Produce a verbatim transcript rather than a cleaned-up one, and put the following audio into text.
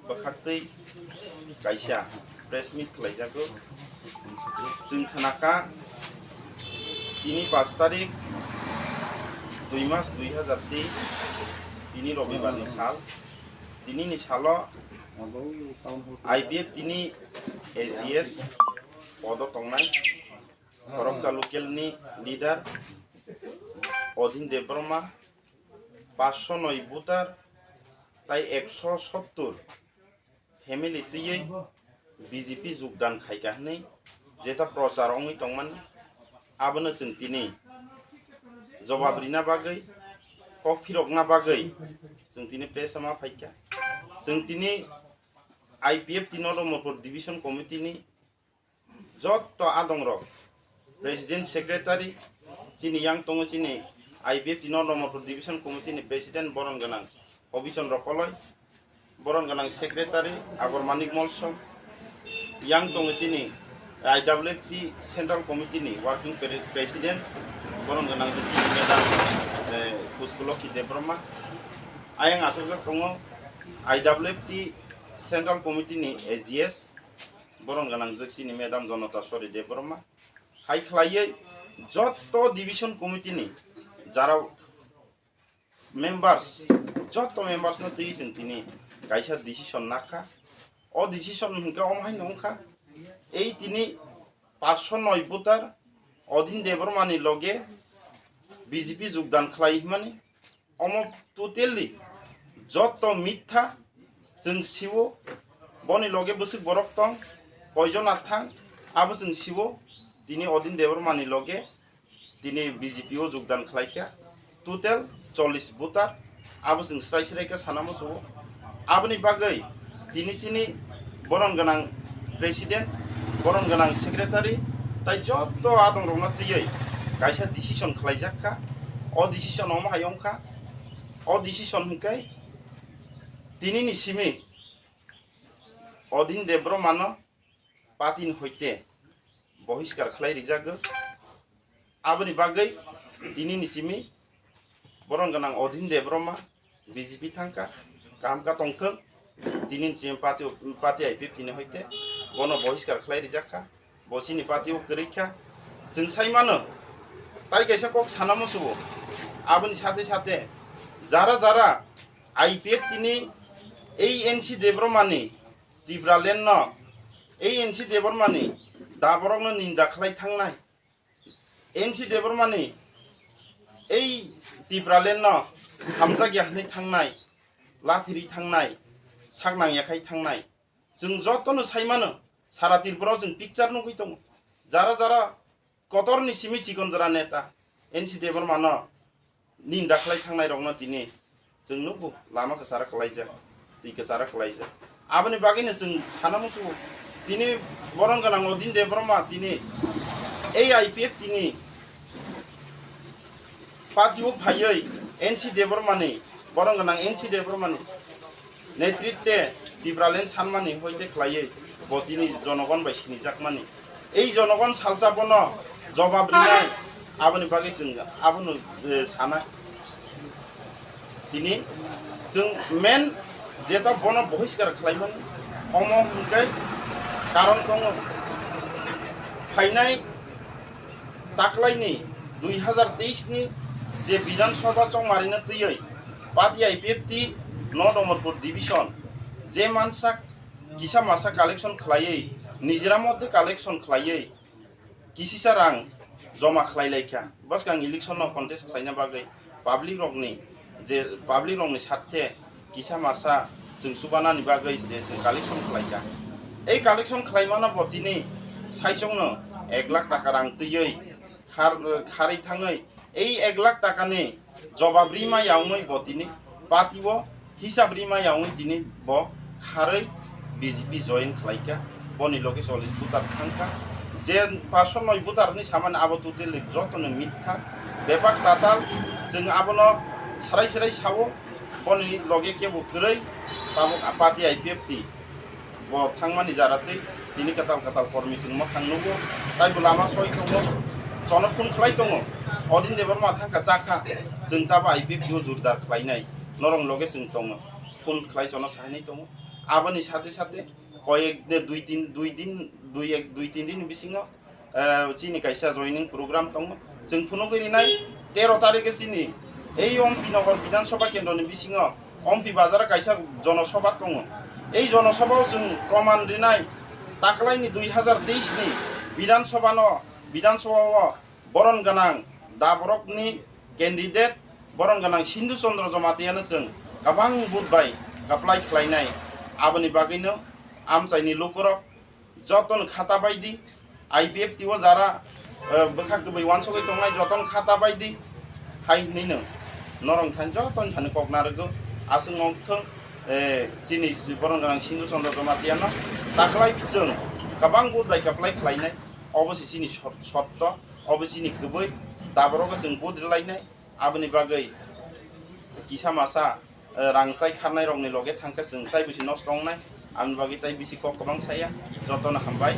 Bwkhaktwi kaisa press meet khlaijago. Chwng khnakha tini pash tarik dui mas dui hazar teis, tini robibar ni sal. Tini ni salo I P F T ni A G S podo tongnai khoroksa local ni leader Odin Debbarma, paanch sho noi voter tai ekso sottur family twiwi B J P jogdan khaikha hwnwi jeta prochar wngwi tongmani, abono chwng tini jobab rina bagwi, kok phirokna bagwi chwng tini press ma phaikha. Chwng tini I P F T Noromorpur Division Committee ni jotto adongrok, President, Secretary, chini yang tongo chini I P F T Noromorpur Division Committee ni President boron gwnang Hobi Chandra Koloi, boron gwnang Secretary Agor Manik Molsom, yang tongo chini I W F T Central Committee ni Working Pre-, President, boron gwnang chini Madam, eh, Puspalokhi Debbarma, ayang asokjak tongo I W F T Central Committee ni A G S, boron gwnang jwk chini Madam Jonata Sori Debbarma, hai khlaiwi jotto division committee ni jara members, jotto members no twi chwng tini kaisa decision nakha. O decision hwnkhe omo hai wngkha, ei tini paanch sho noi voter Odin Debbarma ni loge B J P jogdan khlai hwnmani, omo totally jotto mitha. Chwng sio, boni loge bwswk borok tong, koijon athang, abo chwng sio, tini Odin Debbarma ni loge tini B J P o jogdan khlaikha, total chollish voter, abo chwng srai srai khe sana muchungo. Aboni bagwi tini chini boron gwnang President, boron gwnang Secretary, tai jotto adongrokno twiwi kaisa decision khlaijak kha. O decision omo hai wngkha, o decision hwnkhe tinini simi Odin Debbarmano party ni hoite bohiskar khlai rijago. Aboni bagwi tinini simi boron gwnang Odin Debbarma B J P thangkha, kaham kha tongthwng. Tinini simi party, party I P F T ni hoite bono bohiskar khlai rijak kha, bo chini party o kwrwi kha. Chwng sai mano, tai kaisa kok sana muchungo, aboni sathe sathe jara jara I P F T ni ei N C Debbarma ni Tipraland no, ei N C Debbarma ni da borok no ninda khlai thangnai, N C Debbarma ni ei Tipraland no hamjak ya hwnwi thangnai, lathiri thangnai, sak nang ya khai thangnai, chwng joto no sai mano, sara Tripura o chwng picture nugwi tongo, jara jara kotor ni simi chikon jora neta N C Debbarma no ninda khlai thangnai rok no tini chwng nugo, lama kwcharo kwlaijak, twi kwcharo kwlaijak. Aboni bagwi no chwng sana muchungo, tini boron gwnang Odin Debbarma tini A I P F T ni party o phaiwi N C Debbarma ni, boron gwnang N C Debbarma ni netritwe Tipraland sanmani hoite khlaiwi bo tini jonogon bai sinijakmani. Ei jonogon salsa bono jobab rinai, aboni bagwi chwng abono, eh, sanai. Tini chwng main jeta bono bohiskar khlaimani, omo hwnkhe karon tongo. Phainai taklaini dui hazar teis ni je Bidhan Sabha chongmarino twiwi party I P F T North Amarpur Division je mansa kisa masa collection khlaiwi, nijera moddhe collection khlaiwi, kisisa rang joma khlai lai kha. Bwskang election no contest khlaina bagwi public rokni je public rokni sathe kisa masa chwng chubanani bagwi je chwng collection khlai kha. Ei collection khlai mano bo tini saichung no ek lakh taka rang twiwi khar-, kharwi thangwi ei ek lakh taka ni jobab rima ya wngwi bo tini party o hisab rima ya wngwi tini bo kharwi B J P join khlai kha, boni loge chollish voter thang kha. Je paanch sho noi voter ni samani abo totally joto no mitha, bepak tatal, chwng abono srai srai sao, boni loge kebo kwrwi, tabuk party I P F T. Bo thangmani jara tei tini kwtal kwtal kormi chwng mwkhang nugo, taibo lama soi tongo, chono phone khlai tongo, Odin Debbarma thangkha chakha, chwng tabo I P F T o jordar khlainai, norok loge chwng tongo, phone khlai chono sahainai tongo, Aboni sate sate koyek de dui tin, dui din, dui ek, dui tin din bisingo, eh, chini kaisa joining program tongo. Chwng phunugwi rinai tero tarikhe chini ei Ompi Nogor Bidhan Sabha kendroni bisingo Ompi Bazar kaisa jonosabha tongo. Ei jonosabhao chwng proman rinai taklaini dui hazar teis ni Bidhan Sabha no, Bidhan Sabha o boron gwnang daborokni candidate boron gwnang Sindhu Chandra Jamatiano chwng kwbang vote bai kaplai khlainai. Aboni bagwino amchaini lukurok jotono khata baidi, I P F T o jara, eh, bwkha kwbwi uansugwi tongnai jotono khata baidi hai hwnwino norok thani jotono thani kok narwgo. Aswk wngthwng, eh, chini boron gwnang Sindhu Chandra Jamatiano taklai chwng kwbang vote bai kaplai khlainai. Obo se chini sot-, sotto, obo chini kwbwi, daborogo chwng vote rwlainai. Aboni bagwi kisa masa, eh, rang chai kharnai rokni loge thangkhe chwng tai bisi nosto wngnai. Aboni bagwi tai bisi kok kwbang saya. Jotono hambai.